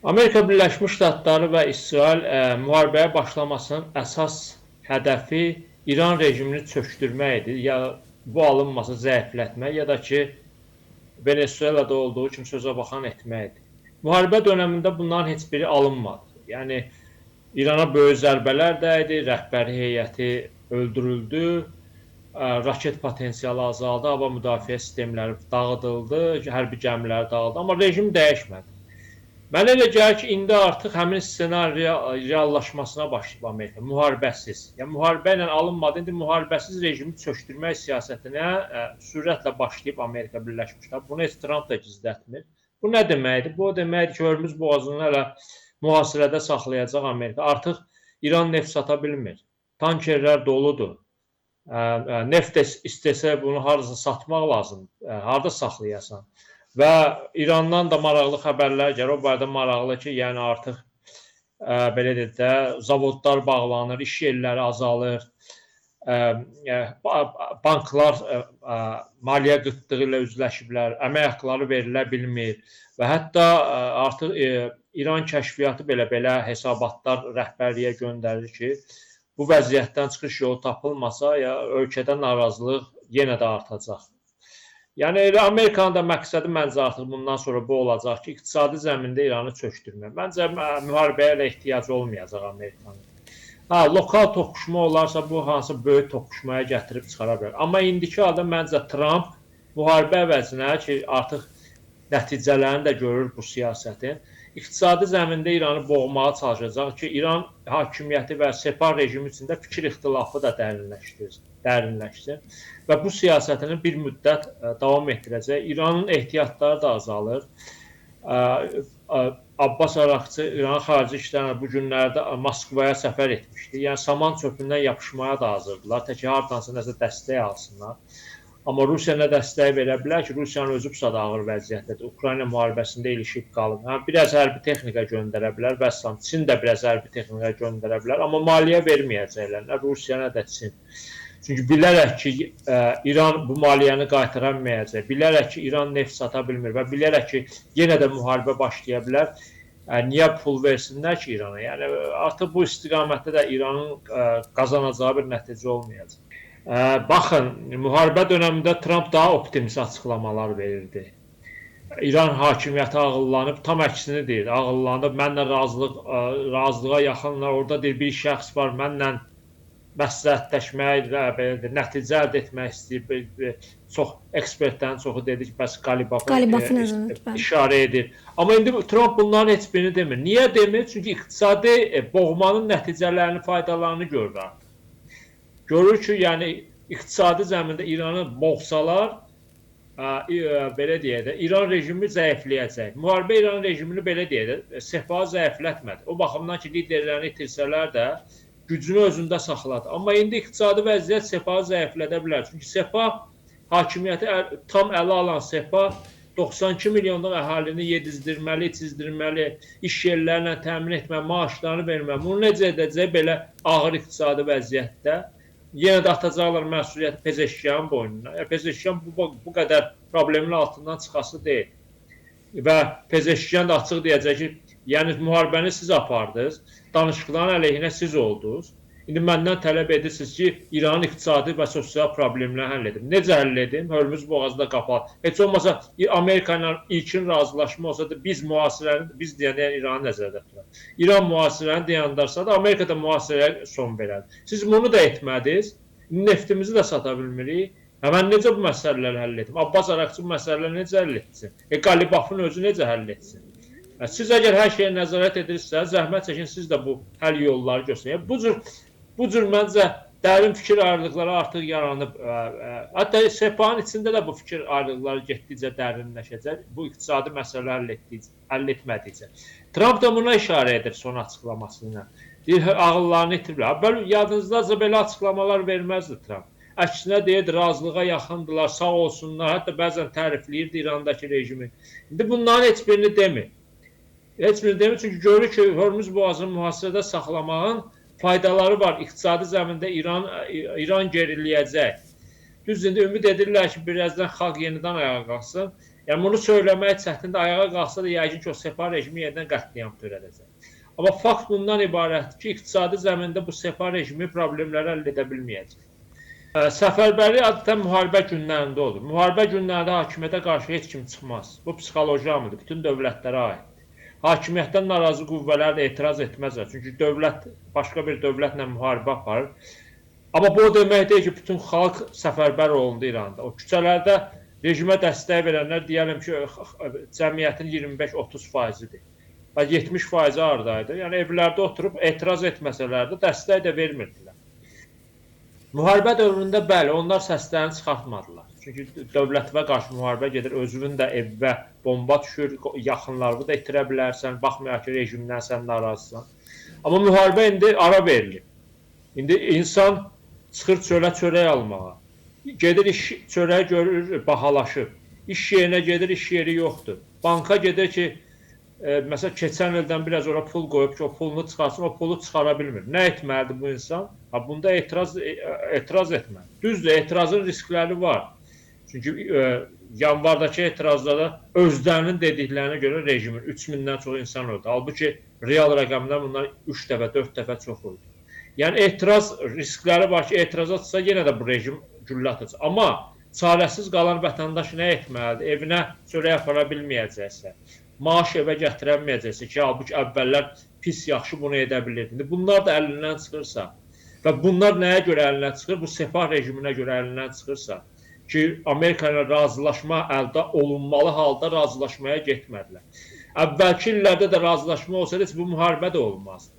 Amerika Birləşmiş Ştatları və İsrail müharibəyə başlamasının əsas hədəfi İran rejimini çökdürmək idi. Ya bu alınmasa zəiflətmək, ya da ki Venesuelada olduğu kimi sözə baxan etməkdir. Müharibə dönəmində bunların heç biri alınmadı. Yəni İrana böyük zərbələr dəydi, rəhbəri heyəti öldürüldü, raket potensialı azaldı, hava müdafiə sistemləri dağıdıldı, hərbi gəmilər dağıldı, amma rejim dəyişmədi. Mənə elə gəlir ki, indi artıq həmin ssenari reallaşmasına başlayıb Amerika, müharibəsiz. Yəni müharibə ilə alınmadı, indi müharibəsiz rejimi çökdürmək siyasətinə sürətlə başlayıb Amerika Birləşmiş Ştatları. Bunu heç Tramp da gizlətmir. Bu nə deməkdir? Bu o deməkdir ki, Hörmüz boğazını hələ mühasirədə saxlayacaq Amerika. Artıq İran neft sata bilmir. Tankerlər doludur. Neft də istəsə bunu hardasa satmaq lazım. Harda saxlayasan? Və İrandan da maraqlı xəbərlər gəlir. O barədə maraqlı ki, yəni artıq belə deyək də, zavodlar bağlanır, iş yerləri azalır, banklar maliyyə qıtlığı ilə üzləşiblər, əmək haqqları verilə bilmir və hətta artıq İran kəşfiyyatı belə hesabatlar rəhbərliyə göndərir ki, bu vəziyyətdən çıxış yolu tapılmasa, ya ölkədə narazılıq yenə də artacaq. Yəni elə Amerikanın da məqsədi məncə artıq bundan sonra bu olacaq ki, iqtisadi zəmində İranı çökdürmək. Məncə müharibəyə elə ehtiyacı olmayacaq Amerikanın. Ha, lokal toqquşma olarsa bu hansı böyük toqquşmaya gətirib çıxara bilər. Amma indiki halda məncə Tramp müharibə əvəzinə ki, artıq nəticələrini də görür bu siyasətin, iqtisadi zəmində İranı boğmağa çalışacaq ki, İran hakimiyyəti və Sepah rejimi içində fikir ixtilafı da dərinləşsin və bu siyasətini bir müddət davam etdirəcək. İranın ehtiyatları da azalır. Abbas Araqçı İran Xarici İşlər bu günlərdə Moskvaya səfər etmişdi. Yəni saman çöpündən yapışmaya da hazırdılar. Tək ki hardansa nəsə dəstək alsınlar. Amma Rusiya nə dəstək verə bilər ki, Rusiyanın özü bu ağır vəziyyətdədir. Ukrayna müharibəsində ilişib qalıb. Hə, biraz hərbi texnika göndərə bilər, vəssalam. Çin də biraz hərbi texnika göndərə bilər, amma maliyyə verməyəcəklər, nə Rusiya, nə də Çin. Çünki bilərək ki, İran bu maliyyəni qaytara bilməyəcək, bilərək ki, İran neft sata bilmir və bilərək ki, yenə də müharibə başlaya bilər. Niyə pul versinlər ki İrana? Yəni artıq bu istiqamətdə də İranın qazanacağı bir nəticə olmayacaq. Baxın, müharibə dönəmində Tramp daha optimist açıqlamalar verirdi. İran hakimiyyəti ağıllanıb, tam əksini deyir. Ağıllanıb, mənlə razılığa yaxınlar, orada deyir, bir şəxs var, mənlə məsləhətləşmək, belədir, nəticə əldə etmək istəyir. Çox ekspertlərin çoxu dedi ki, bəs Qalibafı işarə edir. Amma indi Tramp bunların heç birini demir. Niyə demir? Çünki iqtisadi boğmanın nəticələrini, faydalarını görür artıq. Görür ki, yəni iqtisadi zəmində İranı boğsalar, belə deyək də, İran rejimi zəifləyəcək. Müharibə İran rejimini belə deyək də, Sepahı zəiflətmədi. O baxımdan ki, liderlərini itirsələr də gücünü özündə saxladı. Amma indi iqtisadi vəziyyət Sepahı zəiflədə bilər. Çünki Sepah hakimiyyəti tam ələ alan Sepah 92 milyonluq əhalini yedizdirməli, içizdirməli, iş yerlərlə təmin etməli, maaşlarını verməli. Bunu necə edəcək belə ağır iqtisadi vəziyyətdə? Yenə də atacaqlar məsuliyyəti Pezeşkiyanın boynuna. Pezeşkiyan bu qədər problemin altından çıxası deyil. Və Pezeşkiyan da açıq deyəcək ki, yəni müharibəni siz apardınız, danışıqların əleyhinə siz oldunuz. İndi məndən tələb edirsiniz ki, İranın iqtisadi və sosial problemlərini həll edim. Necə həll edim? Hörmüz boğazı da qapalı. Heç olmasa Amerika ilə ilkin razılaşma olsa da biz mühasirəni, biz deyəndə yəni İranı nəzərdə tuturaq. İran mühasirəni dayandarsa da Amerika da mühasirəyə son verər. Siz bunu da etmədiniz. Neftimizi də sata bilmirik. Hə, mən necə bu məsələləri həll edim? Abbas Araqçı bu məsələləri necə həll etsin? Qalibafın özü necə həll etsin? Siz əgər hər şeyə nəzarət edirsinizsə, zəhmət çəkin, siz də bu həll yolları göstərin. Bu cür məncə dərin fikir ayrılıqları artıq yaranıb. Hətta Sepahın içində də bu fikir ayrılıqları getdikcə dərinləşəcək. Bu iqtisadi məsələlər həll etmədikcə. Tramp da buna işarə edir son açıqlaması ilə. Deyir, ağıllarını itiriblər. Bəli, yadınızdaca belə açıqlamalar verməzdi Tramp. Əksinə deyirdi, razılığa yaxındılar, sağ olsunlar, hətta bəzən tərifləyirdi İrandakı rejimi. İndi bunların heç birini demir. Heç birini demir, çünki görür ki, Hörmüz boğazını mühasirədə saxlamağın faydaları var. İqtisadi zəmində İran geriləyəcək. Düz indi ümid edirlər ki, birazdan xalq yenidən ayağa qalxsın. Yəni bunu söyləmək çətindir, ayağa qalxsa da yəqin ki, o Sepah rejimi yenidən qətliam törədəcək. Amma fakt bundan ibarətdir ki, iqtisadi zəmində bu Sepah rejimi problemləri həll edə bilməyəcək. Səfərbərlik adətən müharibə günlərində olur. Müharibə günlərində hakimiyyətə qarşı heç kim çıxmaz. Bu psixoloji amildir, bütün dövlətlərə aiddir. Hakimiyyətdən narazı qüvvələr də etiraz etməzlər. Çünki dövlət başqa bir dövlətlə müharibə aparır. Amma bu o demək deyil ki, bütün xalq səfərbər olundu İranda. O küçələrdə rejimə dəstək verənlər deyəlim ki, cəmiyyətin 25-30 faizidir. Və 70% haradaydı. Yəni evlərdə oturub etiraz etməsələr də dəstək də vermirdilər. Müharibə dövründə bəli, onlar səslərini çıxartmadılar. Çünki dövlətvə qarşı müharibə gedir, özünün də evə bomba düşür, yaxınlarını da itirə bilərsən, baxmayaraq ki, rejimdən sən narazısan. Amma müharibə indi ara verilir. İndi insan çıxır çölə çörək almağa. Gedir iş çörəyi görür, bahalaşıb. İş yerinə gedir, iş yeri yoxdur. Banka gedir ki, məsələn, keçən ildən biraz ora pul qoyub ki, o pulunu çıxarsın, o pulu çıxara bilmir. Nə etməlidir bu insan? Ha, bunda etiraz etməlidir. Düzdür, etirazın riskləri var. Çünki yanvardakı etirazlarda özlərinin dediklərinə görə rejimin 3000-dən çox insan öldü. Halbuki real rəqəmlər bundan 3 dəfə, 4 dəfə çox öldü. Yəni etiraz riskləri var ki, etiraza çıxsa yenə də bu rejim güllə atacaq. Amma çarəsiz qalan vətəndaş nə etməlidir? Evinə çörək apara bilməyəcəksə, maaş evə gətirəməyəcəksə ki, halbuki əvvəllər pis yaxşı bunu edə bilirdi. Bunlar da əlindən çıxırsa və bunlar nəyə görə əlindən çıxır? Bu Sepah rejiminə görə əlindən çıxırsa ki, Amerika ilə razılaşma əldə olunmalı halda razılaşmaya getmədilər. Əvvəlki illərdə də razılaşma olsaydı heç bu müharibə də olmazdı.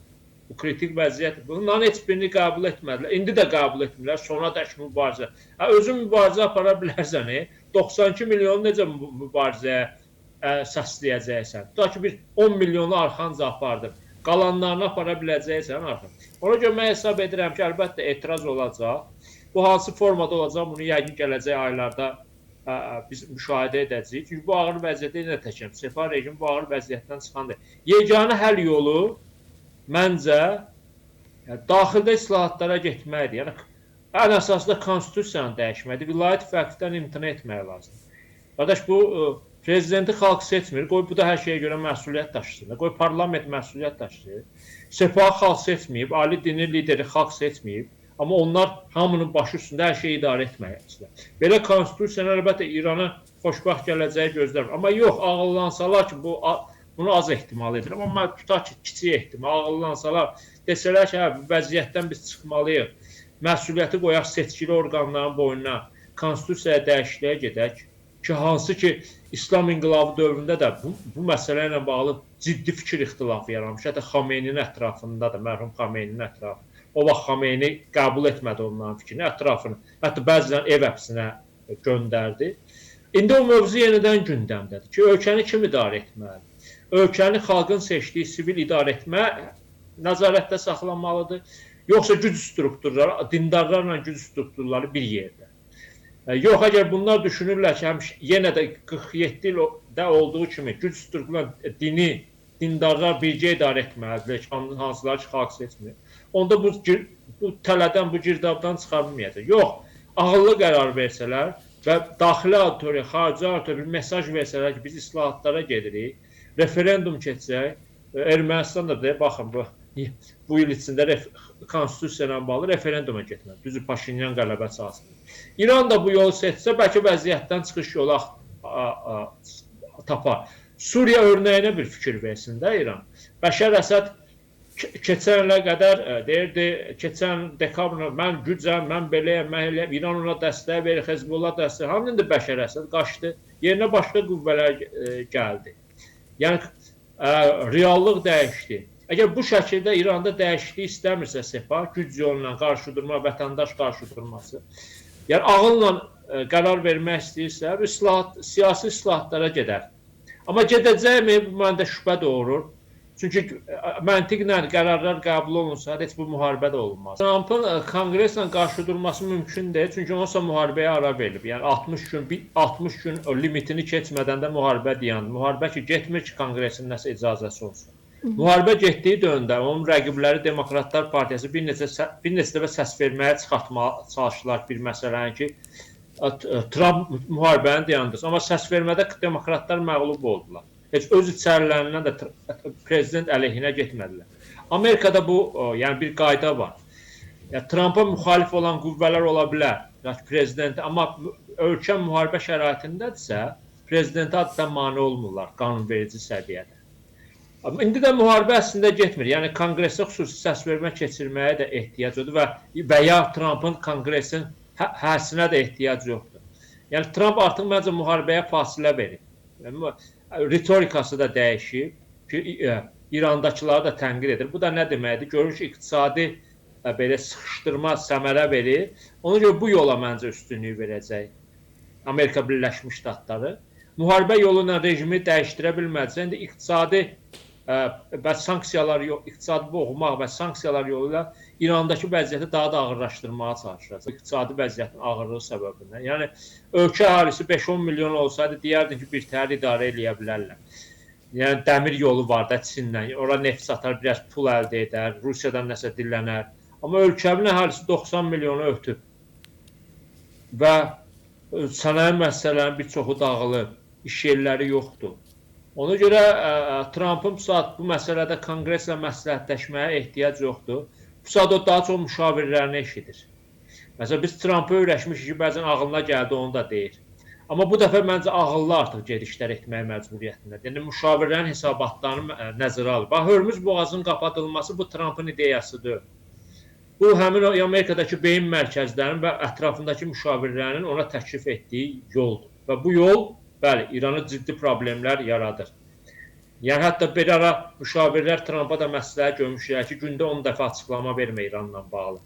Bu kritik vəziyyət. Bunların heç birini qəbul etmədilər. İndi də qəbul etmirlər. Sona dək mübarizə. Özün mübarizə apara bilərsən, 92 milyonu necə mübarizəyə səsləyəcəksən? Tutaq ki, bir 10 milyonu arxanca apardın. Qalanlarını apara biləcəksən artıq. Ona görə mən hesab edirəm ki, əlbəttə etiraz olacaq. Bu hansı formada olacaq, bunu yəqin gələcək aylarda biz müşahidə edəcəyik. Çünki bu ağır vəziyyətdə yenə təkəm. Sepah rejimi bu ağır vəziyyətdən çıxandır. Yeganə həll yolu məncə yəni, daxildə islahatlara getməkdir. Yəni, ən əsasında konstitusiyanı dəyişməkdir. Vilayət fəqihdən imtina etmək lazımdır. Qardaş, bu prezidenti xalq seçmir. Qoy bu da hər şeyə görə məsuliyyət daşısın. Qoy parlament məsuliyyət daşısın. Sepahı xalq seçməyib, ali dini lideri xalq seçməyib. Amma onlar hamının başı üstündə hər şeyi idarə etməyə istəyirlər. Belə konstitusiyanı əlbəttə İrana xoşbəxt gələcəyi gözləmir. Amma yox, ağıllansalar ki, bunu az ehtimal edirəm. Amma tutaq ki, kiçik ehtimal, ağıllansalar, desələr ki, hə, bu vəziyyətdən biz çıxmalıyıq. Məsuliyyəti qoyaq seçkili orqanların boynuna, konstitusiyaya dəyişikliyə gedək ki, hansı ki, İslam inqilabı dövründə də bu məsələ ilə bağlı ciddi fikir ixtilafı yaranmış. Hətta Xameyninin ətrafında da, mərhum Xameyninin ətrafında. O vaxt Xameyni qəbul etmədi onların fikrini, ətrafını. Hətta bəzən ev həbsinə göndərdi. İndi o mövzu yenidən gündəmdədir ki, ölkəni kim idarə etməlidir? Ölkəni xalqın seçdiyi sivil idarə etmə nəzarətdə saxlanmalıdır. Yoxsa güc strukturları, dindarlarla güc strukturları bir yerdə. Yox, əgər bunlar düşünürlər ki, həmişə yenə də 47 ildə olduğu kimi güc strukturları, dini, dindarlar birgə idarə etməlidirlər ki, hansılar ki, xalq seçmir. Onda bu tələdən, bu girdabdan çıxarılmayacaq. Yox, ağıllı qərar versələr və daxili auditoriya, xarici auditoriya bir mesaj versələr ki, biz islahatlara gedirik, referendum keçsək, Ermənistan da deyir, baxın, bu il içində konstitusiya ilə bağlı referenduma getməli. Düzü, Paşinyan qələbə çalsın. İran da bu yolu seçsə, bəlkə vəziyyətdən çıxış yolu tapar. Suriya örnəyinə bir fikir versin də İran. Bəşər Əsəd keçən ilə qədər deyirdi, keçən dekabrda mən gücəm, mən beləyəm, mən eləyəm, İran ona dəstək verir, Hezbollah dəstək. Hanı indi Bəşər Əsəd qaçdı, yerinə başqa qüvvələr gəldi. Yəni, reallıq dəyişdi. Əgər bu şəkildə İranda dəyişiklik istəmirsə Sepah, güc yoluna qarşı durma, vətəndaş qarşı durması, yəni ağılla qərar vermək istəyirsə, siyasi islahatlara gedər. Amma gedəcəkmi, bu məndə şübhə doğurur. Çünki məntiqlə qərarlar qəbul olunsa, heç bu müharibə də olmaz. Trumpın konqreslə qarşı durması mümkün deyil, çünki onsa müharibəyə ara verilib. Yəni 60 gün limitini keçmədən də müharibə dayandı. Müharibə ki, getmir ki, konqresin nəsə icazəsi olsun. Müharibə getdiyi dövrdə onun rəqibləri Demokratlar Partiyası bir neçə dəfə səs verməyə çıxartmağa çalışdılar bir məsələni ki, Tramp müharibəni dayandırsın. Amma səsvermədə demokratlar məğlub oldular. Heç öz içərilərindən də prezident əleyhinə getmədilər. Amerikada bu, yəni bir qayda var. Yəni Trampa müxalif olan qüvvələr ola bilər, yəni prezident, amma ölkə müharibə şəraitindədirsə, prezidentə adətən mane olmurlar qanunverici səviyyədə. Amma indi də müharibə əslində getmir. Yəni Konqresə xüsusi səsvermə keçirməyə də ehtiyac yoxdur və ya Trampın Konqresin həsinə də ehtiyac yoxdur. Yəni Tramp artıq məncə müharibəyə fasilə verib. Yəni, ritorikası da dəyişib ki, İrandakıları da tənqid edir. Bu da nə deməkdir? Görür ki, iqtisadi belə sıxışdırma səmərə verir. Ona görə bu yola məncə üstünlüyü verəcək Amerika Birləşmiş Ştatları. Müharibə yolu ilə rejimi dəyişdirə bilmədisə, indi iqtisadi və sanksiyalar, iqtisadi boğmaq və sanksiyalar yolu ilə İrandakı vəziyyəti daha da ağırlaşdırmağa çalışacaq. İqtisadi vəziyyətin ağırlığı səbəbindən. Yəni ölkə əhalisi 5-10 milyon olsaydı deyərdim ki, birtəhər idarə eləyə bilərlər. Yəni dəmir yolu var da Çinlə, ora neft satar, biraz pul əldə edər, Rusiyadan nəsə dillənər. Amma ölkəmin əhalisi 90 milyonu ötüb və sənaye müəssisələrinin bir çoxu dağılıb, iş yerləri yoxdur. Ona görə Trampın bu saat bu məsələdə Konqreslə məsləhətləşməyə ehtiyac yoxdur. Bu saat o daha çox müşavirlərini eşidir. Məsələn, biz Trampı öyrəşmişik ki, bəzən ağlına gəldi, onu da deyir. Amma bu dəfə məncə ağıllı artıq gedişlər etməyə məcburiyyətindədir. Yəni müşavirlərin hesabatlarını nəzərə alır. Bax, Hörmüz boğazının qapadılması bu Trampın ideyası deyil. Bu həmin o Amerikadakı beyin mərkəzlərinin və ətrafındakı müşavirlərinin ona təklif etdiyi yoldur. Və bu yol, bəli, İrana ciddi problemlər yaradır. Yəni hətta bir ara müşavirlər Trampa da məsləhət görmüşlər ki, gündə 10 dəfə açıqlama vermə İranla bağlı.